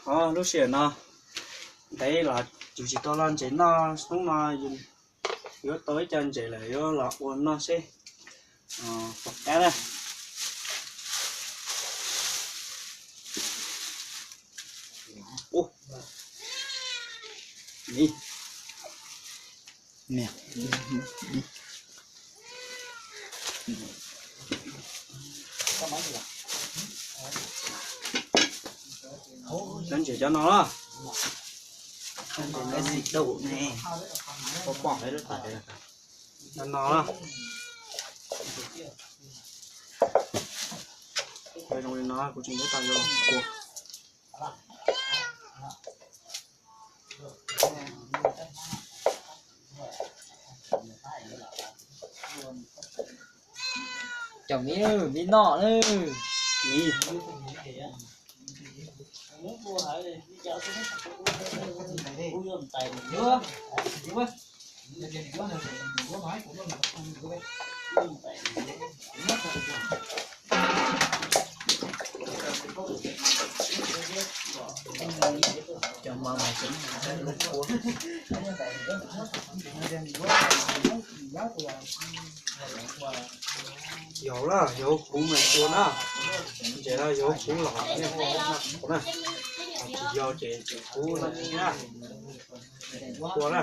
Lub sij hawm no ntev los yus tsis tau loj ntses noj, hnub no yuav tau ib co ntses lawm yuav los ua noj seb puas qab na. Cov ntses cov no, cov no, zoo li no kuv tsis muab tau yuav kua. Cov miv, miv noj na. Miv. Yog lawm, yog kuv mas tua na. Ntses no yog kuv los na, tsis yog ces kuv no na. Tua na.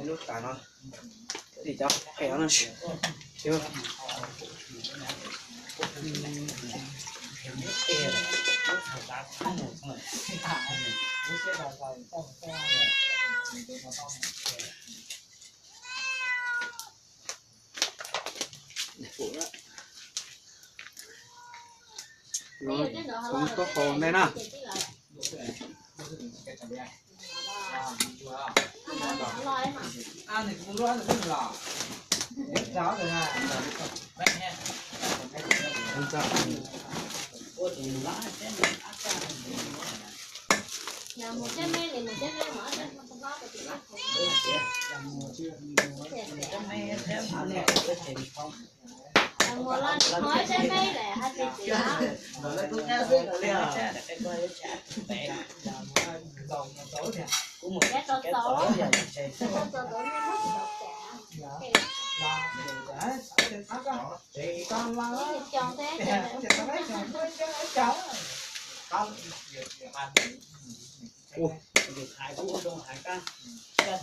Lub tas no, cov qe no. Txhoov taub hau ntej na.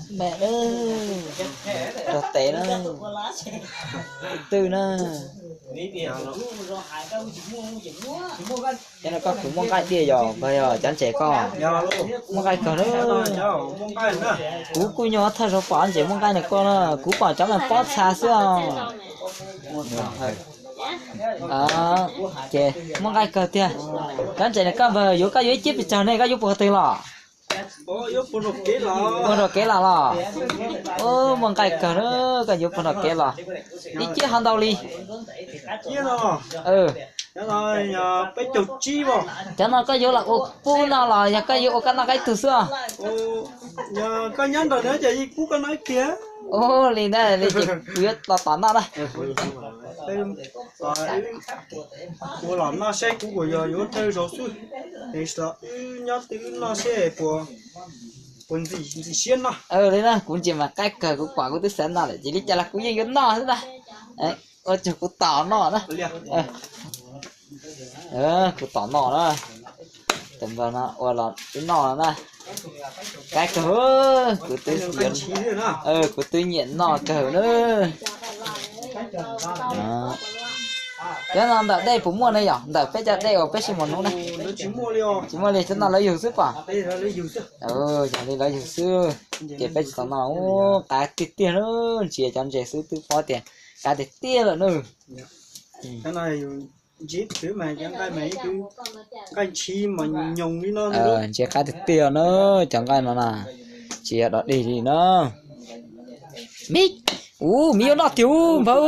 Mẹ ơi, rau tes na, twj na. Cov no koj kuv muaj nqaij diaj yog npawg yog cov ntses koj muaj nqaij kawg na. Kuv kuj nyuag thawj zaug pom ntses muaj nqaij na koj na, kuv pom cov mas pob txha xwb os. Ces muaj nqaij kawg tiag. Cov ntses na koj npawg yuav, koj yuav ib cib pes tsawg ne, koj yuav puag twg los? Puag nram kev los los? Muaj nqaij kawg na, koj yuav puag nram kev los? Ib cib ho ntau li. Cov no koj yuav los ua pub no los yog koj yuav ua koj noj koj ib tug xwb? Ua li ntawd li ces kuv yuav los tom noj na. Ua los noj seb, kuv kuj yog yuav thawj zaug xwb, es wb nyob twb noj seb puas ntxim siab noj. Li na, kuv ntsia mas qaib kawg, kuv pom kuv twb xav noj lawm, ces li cas los kuv yeej yuav noj xwb ntag. Ua tsaug, kuv tom noj na. Kuv tom noj na. Tus npawg no ua los wb noj no na. Qaib kawg, kuv twb, kuv twb nyiam noj kawg na. Cov no ntawm dej puas muaj ne yom? Ntawm peb cov dej uas peb sib muag hnub na? Tsis muaj li, cov no lawv yug xwb pom. Yog li lawv yug xwb, ces peb tsis tau noj. Qaib tiag tiag na, ntsia cov ntses xwb twb paub tias qaib tiag tiag lawm na. Ntses twv mas cov nqaij mas ib tug nqaij ntshis mas nyoos li no. Ntses qaib tiag tiag na, cov nqaij no na. Cia dog dig li na. Miv, ub, miv yuav noj tiag ub npawg.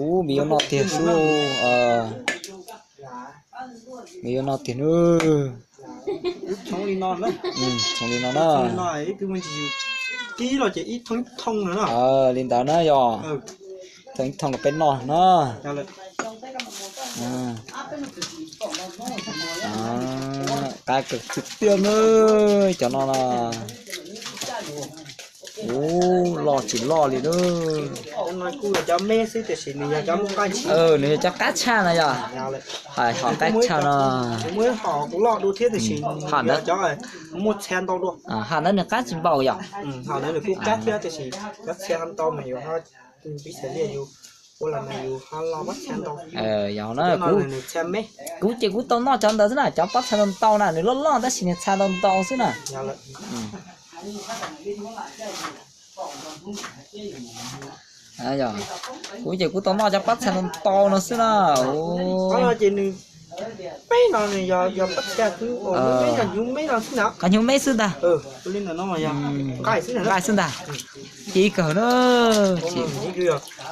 Ub, miv yuav noj tiag xwb. Miv yuav noj tiag na. Txhoov li no na. Li ntawd na yog. Thoob ib thooj rau peb noj na. Qab kawg tiag tiag na. Cov no na. Ub, loj tsis loj li na. Nws yog cov qab tshaj no yog. Hais hom qab tshaj no. Hom ntawd, hom ntawd nws qab tsis npaum yog. Yog na, kuv ces kuv tau noj cov ntawd xwb na, cov pob txha ntau ntau na, nws loj loj tab sis nws txha ntau ntau xwb na. Kuv ces kuv tau noj cov pob txha ntau ntau no xwb na. Qhov hnyuv meb xwb ntag. Nqaij xwb ntag. Ci kawg na.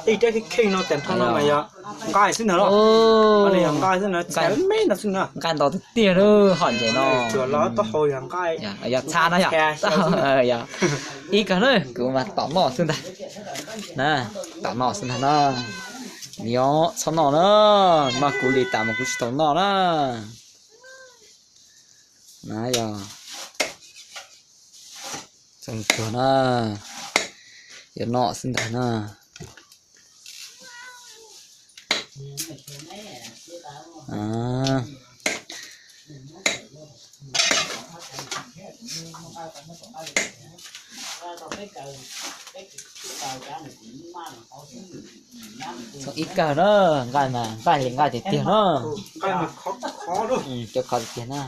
Tej rab kheej no tas nrho no mas yog nqaij xwb ntag los. Nqaij ntau tiag tiag lawm hom ntses no. Tsuas los taub hau yog nqaij. Yog txha no yog. Ib kawg na, kuv mas tom noj xwb ntag. Na, tom noj xwb ntag na. Nyob txhob noj na, noj kuv li tas mas kuv tsis tau noj na. Na yog txoov tsuag na, yuav noj xwb ntag na. Txhoov ib kawg na, nqaij mas nqaij li nqaij tiag tiag na. Cov khov tiag tiag na.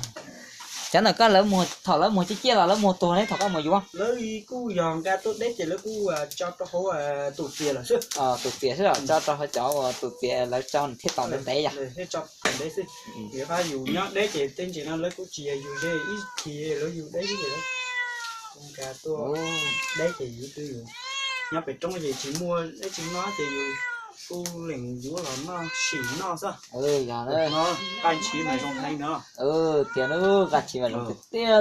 Cov ntawm koj lawv muag, thaum lawv muag ciaj ciaj los lawv muag tuag ne, thaum koj muag yuav. Lawv kuj yog nqa tuaj deb ces lawv kuj tso rau hauv tus txias lawm xwb. Tus txias xwb, tso rau hauv cov uas tus txias lawv tso nws thiaj tau ntev ntev yog. Yus nyob deb ces tej ntsis no lawv kuj tsis yug ze ib chim lawv yug deb xwb ces lawv kuj nqa tuaj deb ces yus twb yus nyob pem roob ces tsis muaj dab tsi noj ces yus kuj leem yuav los noj sim noj xwb. Nqaij ntshiv mas zoo heev no. Tiag, nqaij ntshiv mas zoo tiag tiag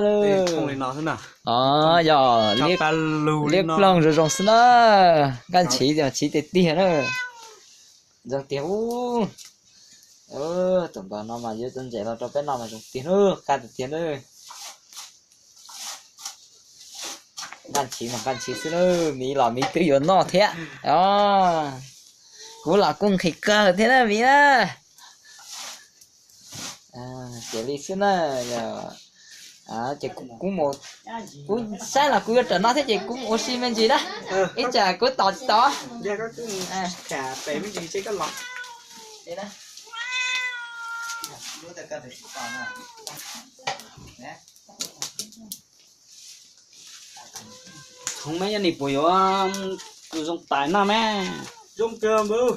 li no xwb na. Yog liab ploog zoo zoo xwb na. Nqaij ntshiv mas ntshiv tiag tiag na. Zoo tiag ub. Tus npawg no mas yuav cov ntses los rau peb noj mas zoo tiag na, qab tiag tiag na. Nqaij ntshiv mas nqaij ntshiv xwb na, miv los miv twb yuav noj thiab. Kuv los kuj nqhis kawg thiab na miv na. Ces li xwb na, ces kuv, kuv saib los kuv yuav rawm no thiab ces kuv mus ua si me ntsis na. Ib tsam kuv tos tsis tau. Txhoov meb nyob ni puas yuav tus zoo tais noj me? Zoo kawg npawg.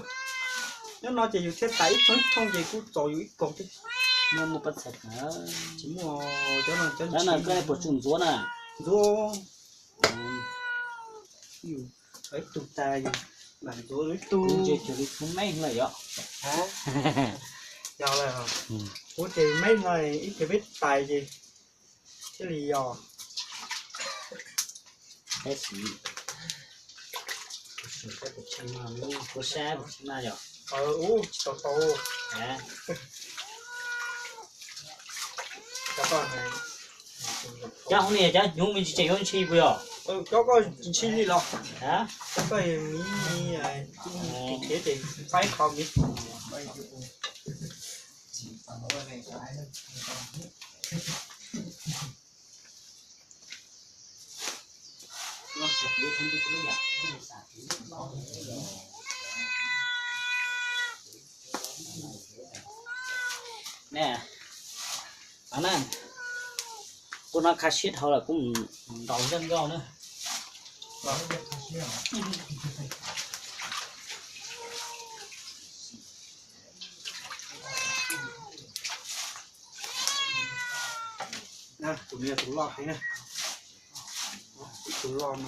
Nyob no ces yus thiaj tais ib thooj ib thooj ces kuj txaus yus ib kaug thiab. Tsis muaj cov no cov no koj puas tsum ntxuav na? Ntxuav. Ib tug tas yus mam ntxuav ib tug. Ces li txhoov meb lawm yog. Yog lawm, kuv ces meb no ib tug peb tais ces thiaj li yog. Peb siv, kuv sab kuv tsis maj yog. Ub, tsis tau tau. Cov hauv ni cov hnyuv me ntsis tseem yuav ntshis puas yog? Cov koj ntshis li los? Cov koj miv, miv, miv, miv, miv, Nè, kuv no kha siab dhau lawm kuv ntaus zaj nkauj na. Tus no yog tus loj heev na, tus loj no.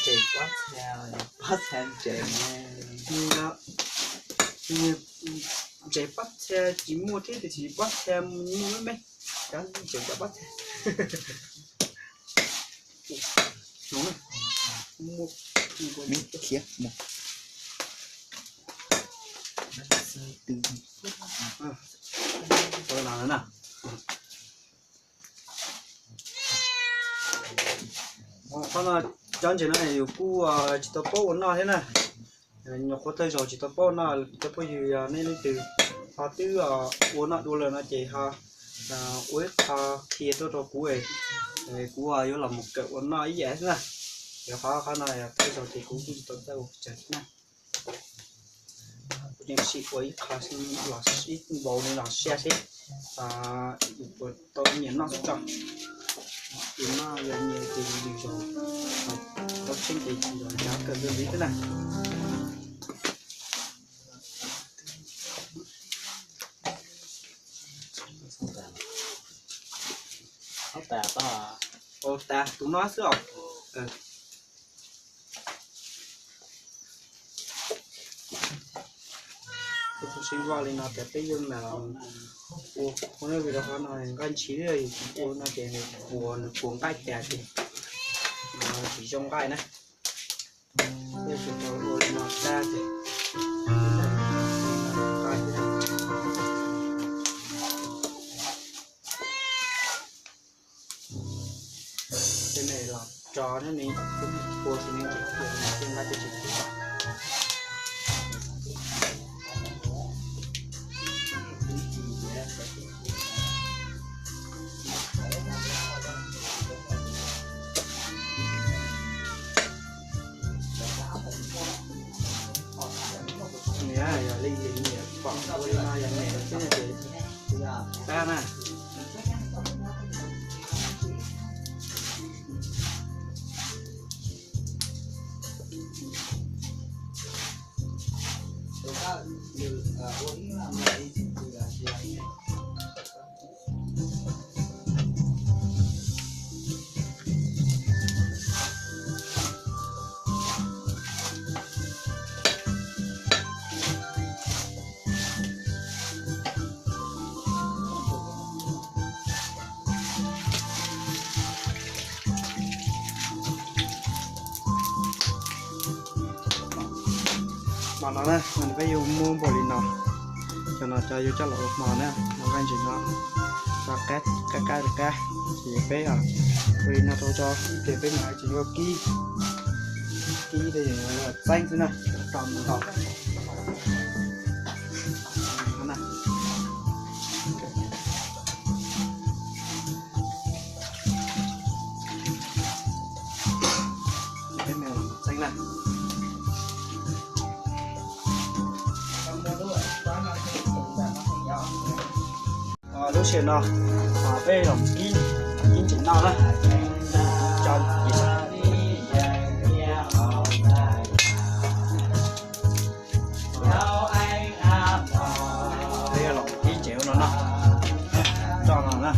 Tsev pob txha, pob txha tsev, tsev pob txha tsis muaj thiab, tiam sis pob txha muaj me me, cov tsev cov pob txha. Khiav mus. Qhov no cov ntses no yus kuj tsis tau paub ua noj thiab na. Nyuam qhuav thawj zaug tsis tau paub ua noj, cov phooj ywg yog nej leej twg ho twb ua noj dua lawm no ces ho ua ib qho qhia tuaj rau kuv, kuv yuav los mus kawm ua noj ib yam xwb na. Rau qhov qhov no thawj zaug ces kuv kuj tsis tau txawj ua pes tsawg thiab na. Kuv yeej sim ua ib qho, ib npaus li los siab seb yus puas tau nyiam noj xwb tso. Yus noj yog nyiam ces yus zaum, tau tsheej ces yus zaum nrad kawm ntawd li xwb na. Ua tas tus no xwb os. Peb txhob sib voj li no tias peb yeej mam ua, ua no vim rau qhov no nqaij ntshis, yus tsis ua no ces nws puas, nws puas nqaij tas ces tsis zoo nqaij na. Peb tsuas tau ua li no tag ces nqaij thiab. Tej me los tso neb, ua tus me ces ua tej nqaij tej tsis tau. Niam, yog li niam pom ua li no yog niam xwb ces tab na. Mas no na, peb yuav muab npaum li no, cov no cov yuav coj los ua hmo na, no nqaij ntsis no, qab qab qab, ces peb ua li no rau tso, ib pliag peb mam tsis yuav kib, kib txeeb xwb na, rau mus ntaus. Lub sij hawm no peb los kib, kib ntses noj na. Peb los kib ntses ua no noj, roj no na.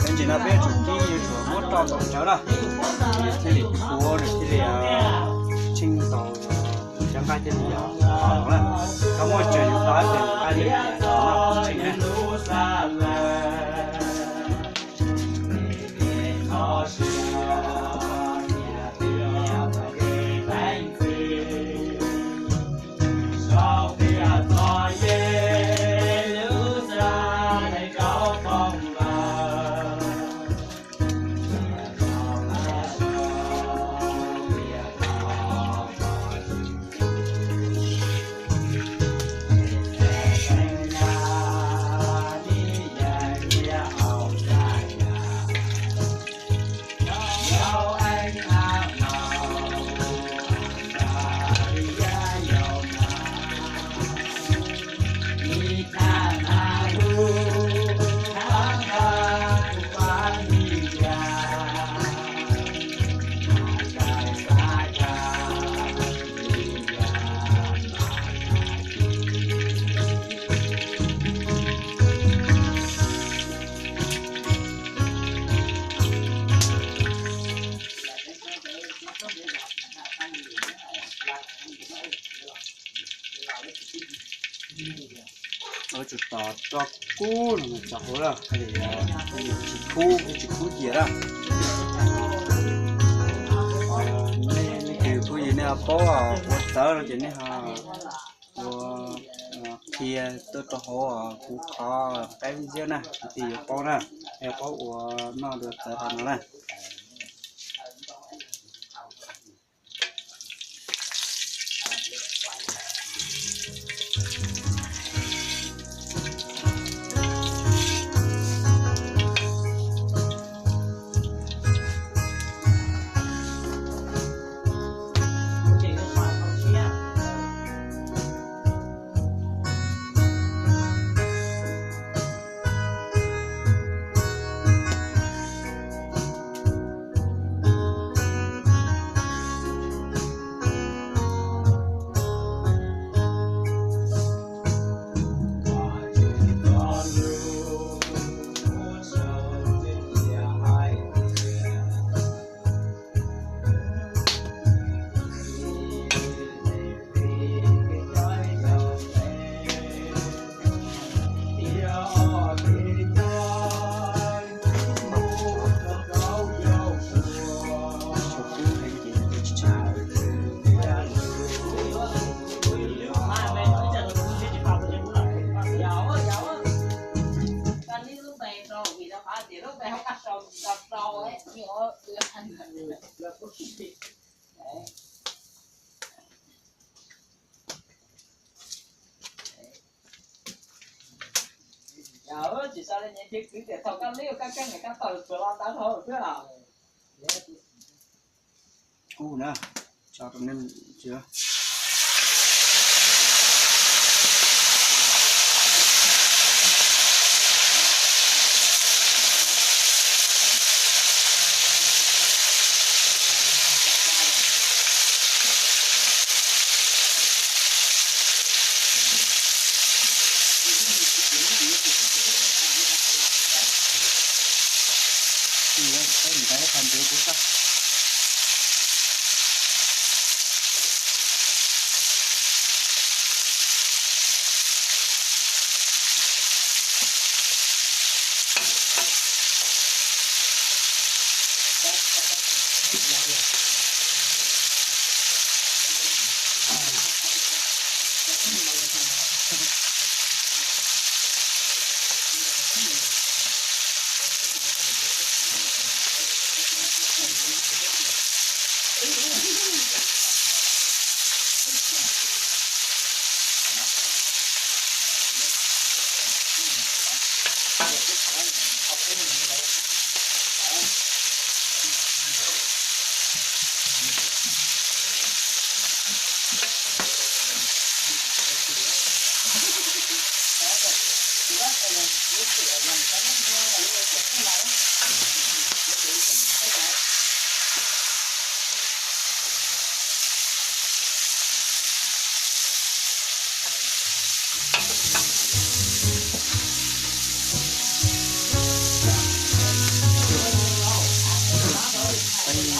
Ntses no peb yuav tsum kib, yuav tsum muab roj ntaus tsawv na, nws thiaj li khuav, nws thiaj li tsheej ntaus. Nqa cia li yog qhov no na, koj muaj tseem yus tau ib pliag nqa li tias no tseem na. Ua tsum tom tso kub no mus txog hauv lawm, tsis khub, tsis khub cias lawm. Nej, nej kwv phooj ywg nej ho paub ua txawv no ces nej ho ua qhia tuaj rau hauv kuv qhov qaib video na, kwv tij yuav paub na, yuav paub ua noj dua txawv qhov no na. Tsis sau li nyias cia kwv tias thaum koj lib ua koj keej koj tau tsuas lo ntawd hauv xwb os. Ub na, tso rau nej.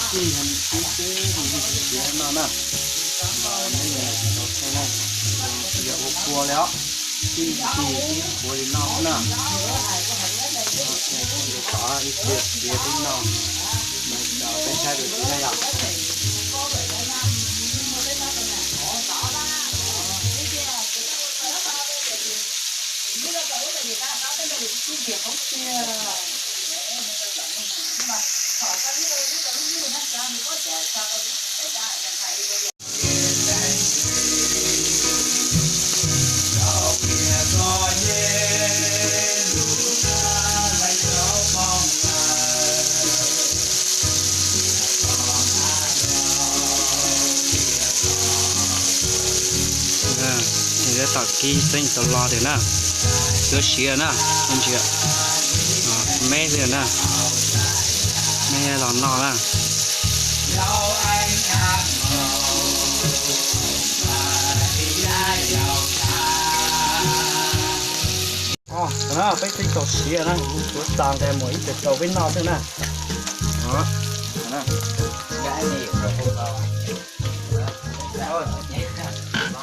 Tij tib teb siav no na, los nej Yog ua kua li os, tib tib ua li no na. Tom ib pliag txiav peb noj, peb saib dua txiv na yom. Tom kib txeeb tau lo tiag na, yuav siav na, ntsia, me li na, me los noj na. Peb txeeb tau siav na, kuv tuav tas nqes mus ib pliag rau peb noj xwb na.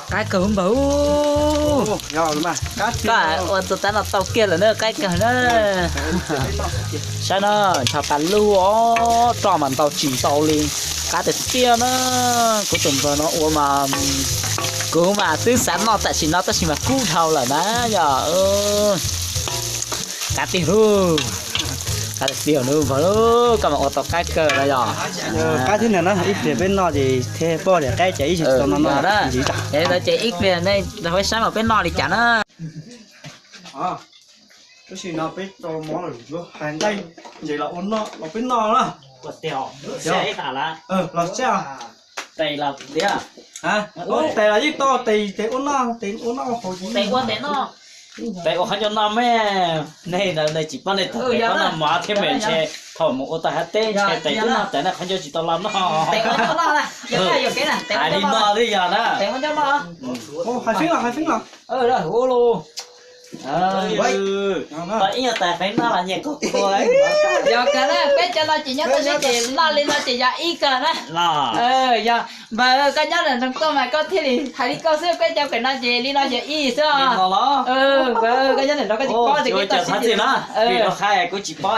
Qaib kawg npawg. Koj ua tus tab no tau kiag lawm na, qaib kawg na. Saib na, ntshav tas lug os, roj mas ntaus tsis tau li. Qab tiag tiag na. Kuv tus npawg no ua mas, kuv mas twb xav noj tam sim no tab sis mas kub dhau lawm na yog. Qab tiag lug. Qab tiag tiag npawg, koj mas ua tau qaib kawg na yog. Qab thiab na, ib pliag peb noj ces thiaj paub tias qaib ces ib tsis tau no no ntxiv. Ces ib pliag nej peb saib mas peb noj li cas na. Tab sis no peb tau mov lawm, yuav hais nqaij ntses los ua noj los peb noj na. Los txhiaj. Tes los tiag. Ua tes los yeej tau, tes tes ua noj, tes ua noj ua haus. Tes ua tes noj. Tes ua qhov ncauj noj me. Nej ntawd nej tsis paub, nej thaum tes paub noj mov thiab me ntshe thaum mus ua tau hav teb ntshe tes twb noj tas na, qhov ncauj tsis tau los noj. Hais li no twb yog na. Hais feeb los, hais feeb los. Tau ib nyuag tais feeb noj los nyias kua kua. Yog kawg na, peb cov no ces nyob tau seb ces noj li no ces yog ib kawg na. Yog npawg koj nyob ntawm nroog tuaj mas koj thiaj li hais li koj xwb, peb cov pem no ces li no yog ib xwb os. Npawg koj nyob ntawm nroog koj tsis paub ces peb tau sib txim na. Kuv tsis paub.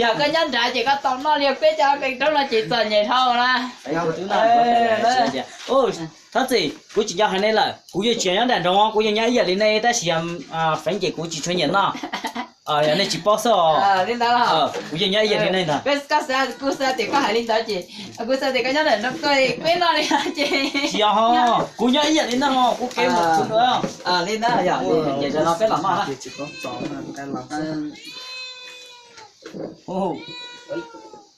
Yog koj nyob nrad ces koj tau noj li, peb cov pem roob no ces txom nyem dhau na. Thov txim, kuv tsis nco hais nej lawm, kuv yeej tsis nyob nram nroog, kuv yeej nyob ib yam li nej tab sis yog feeb ces kuv tsis tshua nyiam noj. Yog nej tsis paub xwb os. Kuv yeej nyob ib yam li nej ntag. Kuv xav tias koj hais li ntawd ces, kuv xav tias koj nyob ntawm no koj peb noj li no ces. Tsis yog ho, kuv nyob ib yam li nej ho, kuv kev mus txhua tus. Li ntawd yog, ces zaum no peb los noj na.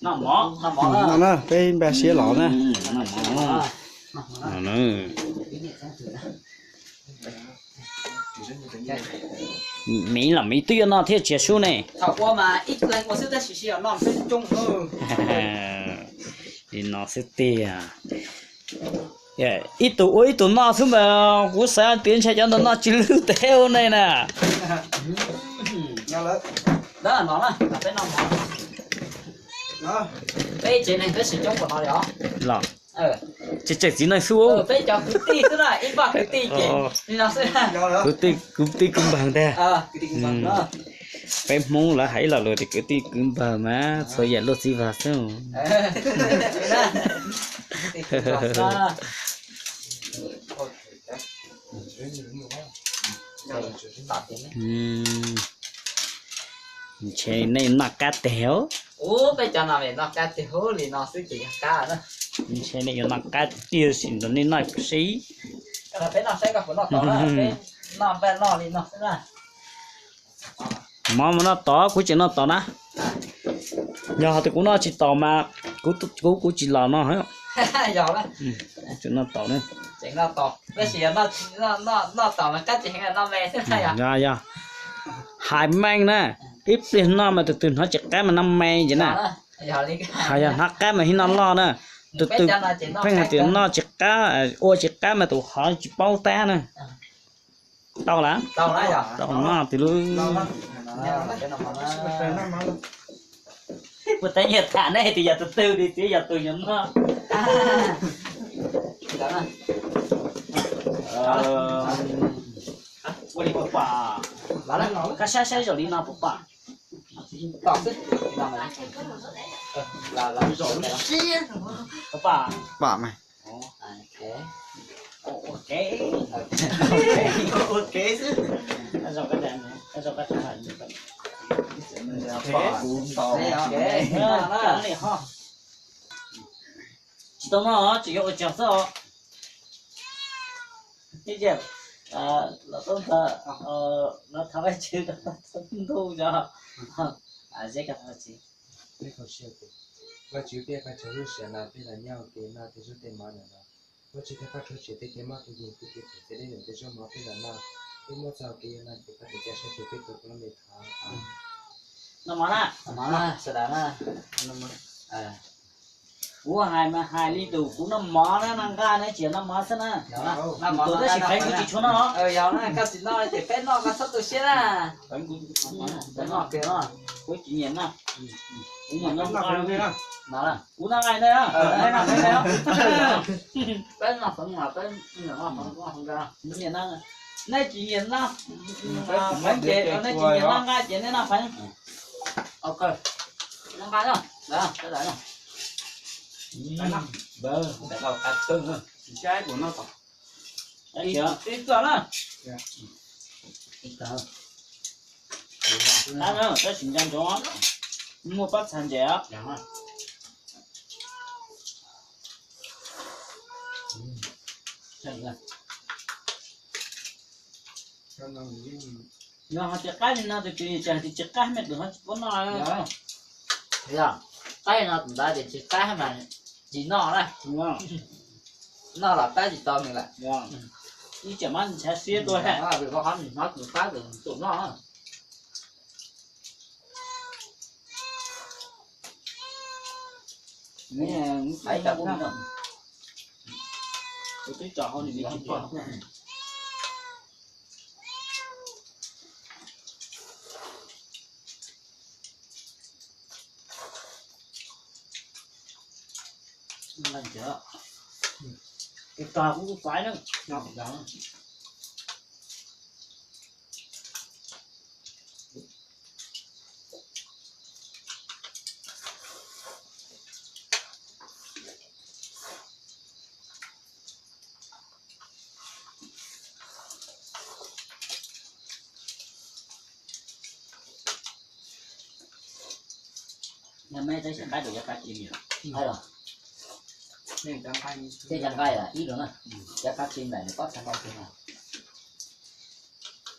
Noj mov, noj mov na, peb npaj siab los na. Miv los miv twb yuav noj thiab tsis yog sub ne. Thaum ua mas ib leeg ua xwb tab sis sib noj peb coob. Li no xwb tiag. Ib tug ua ib tug noj xwb mas kuv xav tias ntshai cov ntawd noj tsis lwj teb ua ne na. Los, tseem tseem txiv neej xwb. Kwv tij kwv npawg ntag. Peb Hmoob lawv hais ib lo lus tias kwv tij kwv npawg mas txhua yam luag txiv vag xwb. Ntshe nej noj qab teg os. Ntshe nej yuav noj qab tiag tiag sim nrog nej noj sib. Mov mas noj tod, kuv tseem noj tod na. Yog hais tias kuv noj tsis tau mas kuv, kuv tsis los no. Tseem noj tod na. Yog, yog. Hais meej na, ib pliag noj mas tus twg hnov tsis qab mas noj me ces na. Hais yog hnov qab mas thiaj noj loj na. Tus twg pheej hais tias noj tsis qab, ua tsis qab mas tus hov tsis paub tab na. Tau lawm. Tau noj tiag lauj. Kuv teeb nyiaj tham nej tias yog tus twg li tias yog tus yuav noj. Ua li puas pom? Koj saib saib zoo li no puas pom? Pom xwb. Puas pom? Pom mas. Ok. Ok xwb. Tsis tau noj, tseem yuav ua tsaug xwb os. Ib, los tub ntawd, los thov Vajtswv kom tau ntuj os. Zeb ko thov Vajtswv. Peb kho siab tias Vajtswv peb qhov chaw lub sij hawm no peb los nyob ua ke noj tej zaub tej mov ntawm no. Vajtswv thov koj rhuav tshem tej kev mob kev nkeeg, tej kev phem, tej dej num, tej zaub mov peb los noj. Peb muab txoj kev no ces koj tus caj sab tus peb tus pub me thov. Noj mov na, sawv daws na. Kuv hais mas hais li tus kuv noj mov na, noj nqaij na, tsis yog noj mov xwb na. Tus twb tsis pheev kuv tsis tshua noj. Yog na, koj tsis noj ces peb noj koj txhob tu siab na. Kuv tsis nyiam noj. Kuv noj nqaij ntag. Peb noj feev mas peb noj feev, nej tsis nyiam noj feev ces, nej tsis nyiam noj nqaij ces nej noj feev. Ok, noj nqaij na, sawv daws na. Ib txoj na. Tab sis nco ntsoov, muaj pob txha ntses os. Yog hais tias qaib li no tus tswv yim tsis hais tias tsis qaib, mej tus ho tsis paub noj. Yog qaib no tus ntawd tias tsis qaib mas tsis noj na. Noj los pab tsis tau nws lawm. Ib tsam mas ntshav siab tuaj. Vim koj qhov nws hnov tus qab tus tus noj. Ais tas ub no. Kuv twb tso hauv nws tsis pom. Tus tog kuv kuv pais na. Yog mej tab sis qaib rau cov qab tsib yom. Qaib los? Tej cov nqaij ib los na, cov qab tsib nplaim nws pob txha nqaij tsib na.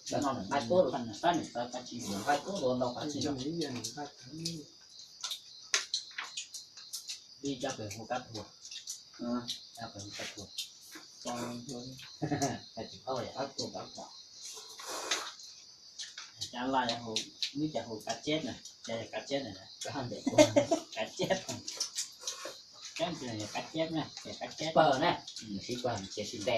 Cov no nws nqaij tuab, nws nqaij tuab ntau qab tsib. Ib cov pem hu kab thuas, cov pem hu kab thuas. Tsis paub yog kab thuas kab thuas. Cov laj hu, neb cov hu kab tseb na, cov yog kab tseb na, kab tseb, kab tseb na, kab tseb pawg na, sib pawg cia sib nte.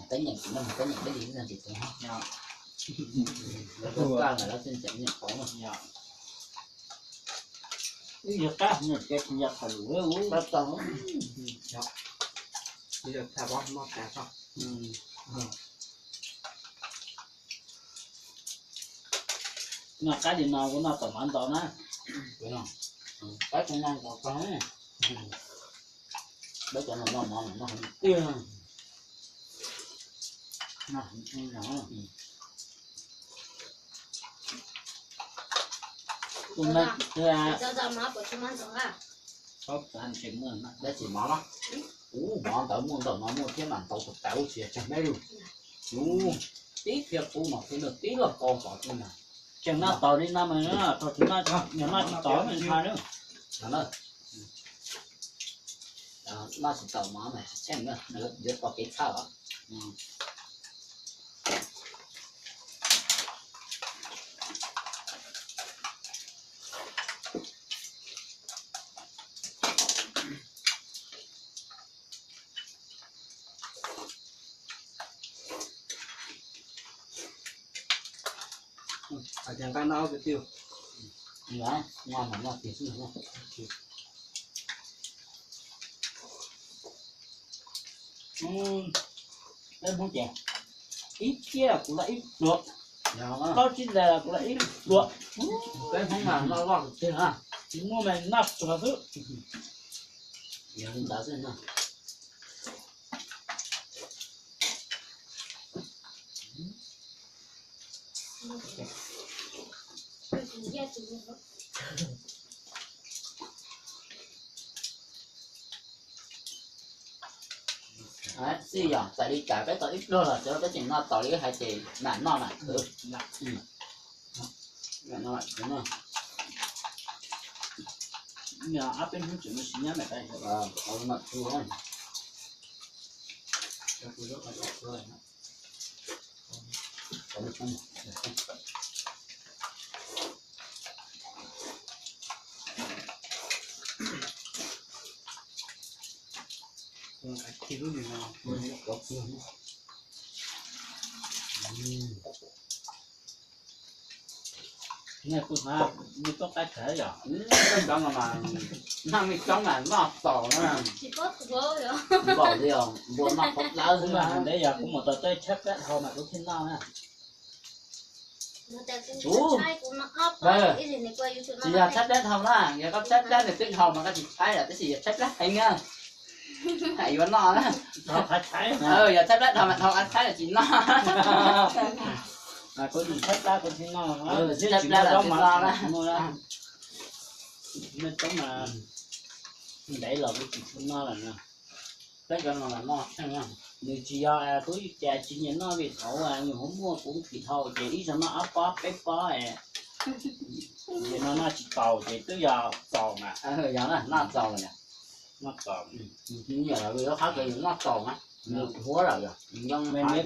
Peb nyeem tsis mloog, peb nyeem peb li no tsis tau. Lawv tuaj kaj lawm lawv txawj nyeem qhov no. Ib yog qab no ces tsis nco qhov lus. Noj qab li no kuv noj tau mov ntau na. Peb cov no noj mov no noj heev tiag. Tus no, tus no, tab sis mov no, ub, mov ntawd muaj ntawm no muaj thiab mas ntau tawv tawv tsis yog tsag meb lug. Ub, tib thiaj qub no thiab nws tib loj kau tod thiab mas. Tseem noj tau li no mas, thaum twg noj tsis tau mas ntshai na. Noj tsis tau mov mas tsis tsheej na, yuav tau kev txhawj os. Hais tias nqaij noj kwv tij, Noj, noj tiag xwb. Peb Hmoob ces ib tiab kuv los ib pluag, plaub tsib ntawd kuv los ib pluag. Peb Hmoob mas noj loj tiag na. Tsis muaj mas noj tsuag xwb. Yog li ntawd xwb no. Xij yog txawm li cas peb tau ib pluag los xyov peb tseem noj tau li wb hais ces mam noj mam khwv. Mam noj mam khwv no. Ob peb hnub tseem muaj sim nyob mam khwv. Nej kuj hnov mej tub qaib khaws yom? Cov no mas noj mej coob mas noj txaus na. Npaum li os, npua noj qhov dawb xwb na. Ntev yog kuv mus tau tej tshaib plab dhau mas kuv thiaj noj na. Kuv, tsis yog tshaib plab dhau na, yog koj tshaib plab nws twb dhau mas koj tsis tshaib lawm, tab sis yog tshaib plab heev na, yuav noj na. Yog tshaib plab dhau mas dhau qab tshaib tsis noj. Kuv tsis tshaib plab kuv tsis noj. Tshaib plab los tsis noj na. Mej tub mas ntev los kuv tsis tshua noj lawm na. Peb cov no mas noj, nws tsis yog kuv cas tsis nyiam noj vim thaum nyuam qhuav muaj kuv nqhis dhau ces ib zaug noj ob pob peb pob. Ces no noj tsis taus ces twb yog txaus mas. Yog noj txaus lawm. Noj txaus. Nyiam lawm, lub qab kawg noj txaus mas nws huab lawm yog.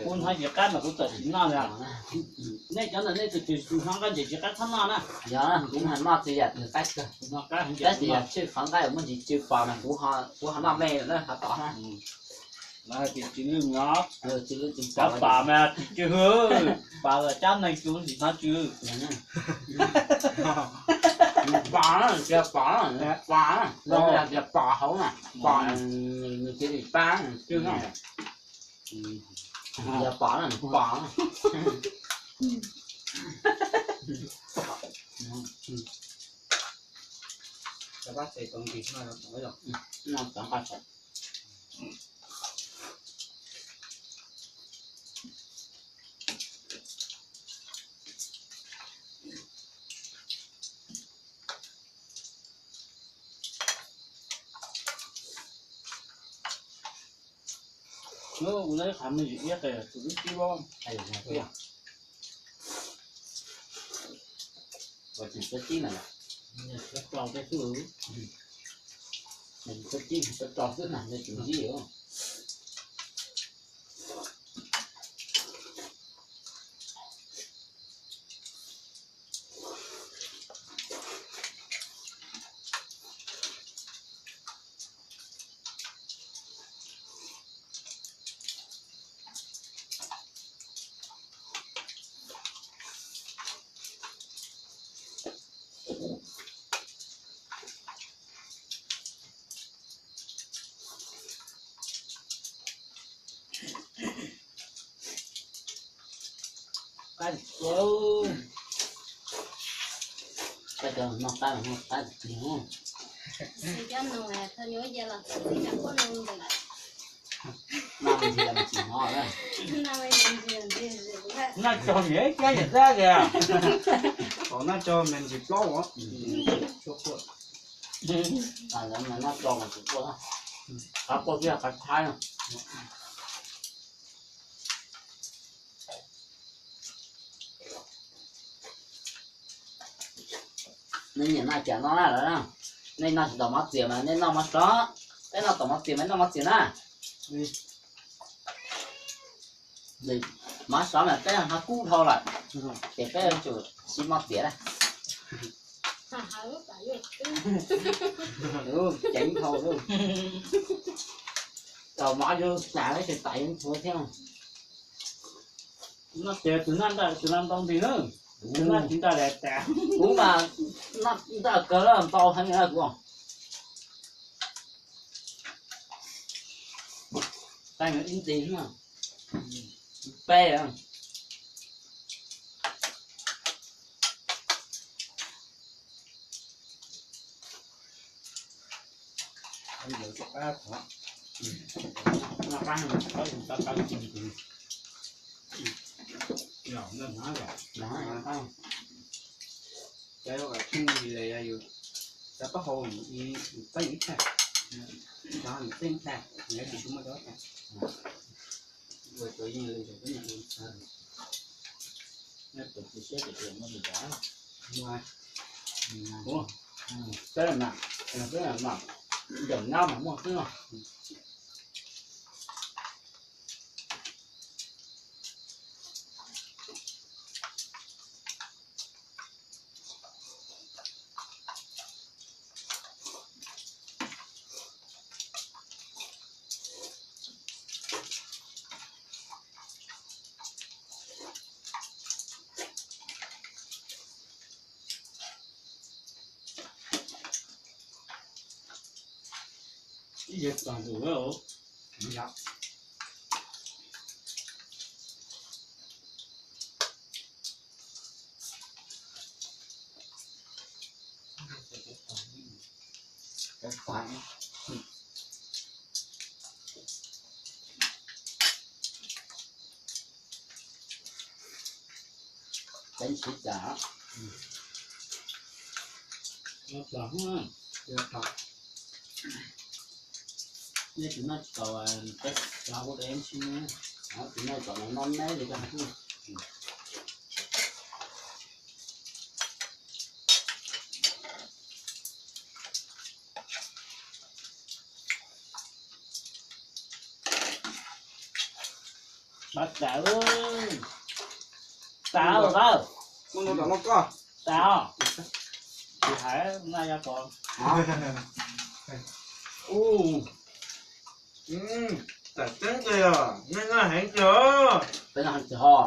Kuv hnov tsis qab mas kuv txawm tsis noj li. Nej cov ntawm nej tus twg hnov nqaij ntses tsis qab txhob noj na. Yog kuv mas noj txhua yam ntses qab kawg. Tab sis yog tshwj qhov nqaij muaj ntsis tsw pos mas kuv ho noj me lawm na, ho tom na. Tsw lwj no, tsw lwj tsw pos, pos mas tsw hwv, pos los cab neeg tsw tsis hnov tsw. Pos na, tias pos na, pos na, tias pos hauv na, pos nws cia li pab tsw na. Tias pos na, pos na. Kuv lawv qhav me ntsis iab qis tus lub tib loj. Ua tsis txawb tib na yom? Txawb rau tej xwb. Txawb tib txawb rau xwb na, tsis ntsib. Qab, qab cov noj qab los noj qab tiag. Noj tso miam ib kiab yam dab tias, noj tso me ntsis plaub os. Noj tso mas tsis quaj, qab quaj twb yog qab tshaib. Nej nyiam noj cas noj na lawm na. Nej noj tsis tau mov txias mas nej noj mov sov, peb noj tau mov txias mas nej noj mov txias na. Mov sov mas peb ho kub dhau lawm, ces peb yuav tsum siv mov txias na. Ceev dhau, tau mov yuav tas ib txhia tais yuav ntxhua thiab. Noj tias tus noj ntau tus noj ntau nti na, tus noj tsis ntau li tas. Kuv mas Ntaj kawg, ntau heev na kuv. Tag ib nti, pe. Cov pab hau txeej ib tag, cov txeej ib tag, tsis muaj cov tag. Peb mam, peb mam, yam nyob mas muaj xwb no. Ib yam tag tus. Teeb sib cas. Nej tsis noj tsis tau, peb cov ua dev ntsis, tsis noj tsis tau no neb li. Pab tas, tas os, tas os. Tsis hais na yog ko. Tam tseeb tiag, nej noj heev tiag. Peb noj heev tiag ho.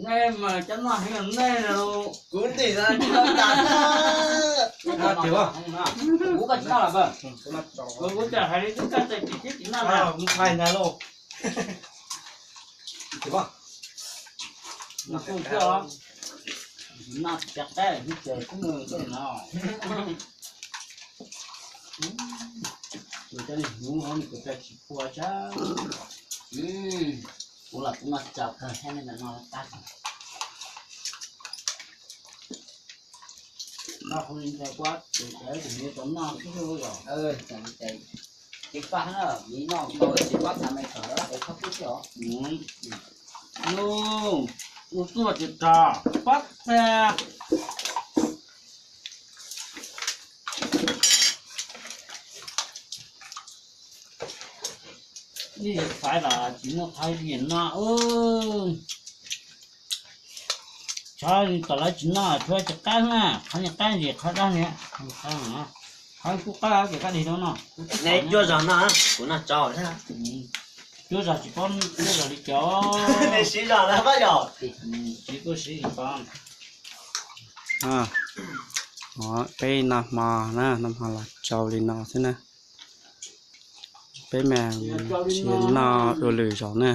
Nej mas cov noj heev nej los. Kuv ntim tas. Kuv koj tsis noj los pab. Kuv tsis hais li, kuv koj tsis tsis noj. Kuv hais ntag lauj. Noj cov qab, noj cov qab, nws tseem kuj mus tej no. Nws cov niag hnyuv hov nws kuj tsis phua tsa. Kuv los kuv noj tsau kawg thiab, nej no qab. Noj qhov ntawd kuab tus tsev tus hnyuv tau noj xwb los. Ces pab na, miv noj tau ces pab txha me kom es kho kub xwb os. Lub, lub tuaj ces rog pab txha. Ib yam xaiv los tsis muaj qhov yam no. Tsov tom lawv tsis noj tshuav cov qab na, qhov niag qab ntsis qhov dab niag, qhov kub qab ces koj dig rau no. Neb cuab zog no, kuv noj tsau thiab. Cuab zog tsis paub cuab zog li cas. Neb siv zog na pab yom. Siv kuj siv li ko. Peb noj hmo na, noj hmo los tsau li no xwb na. Peb mas tsis noj dua lwm zaus na.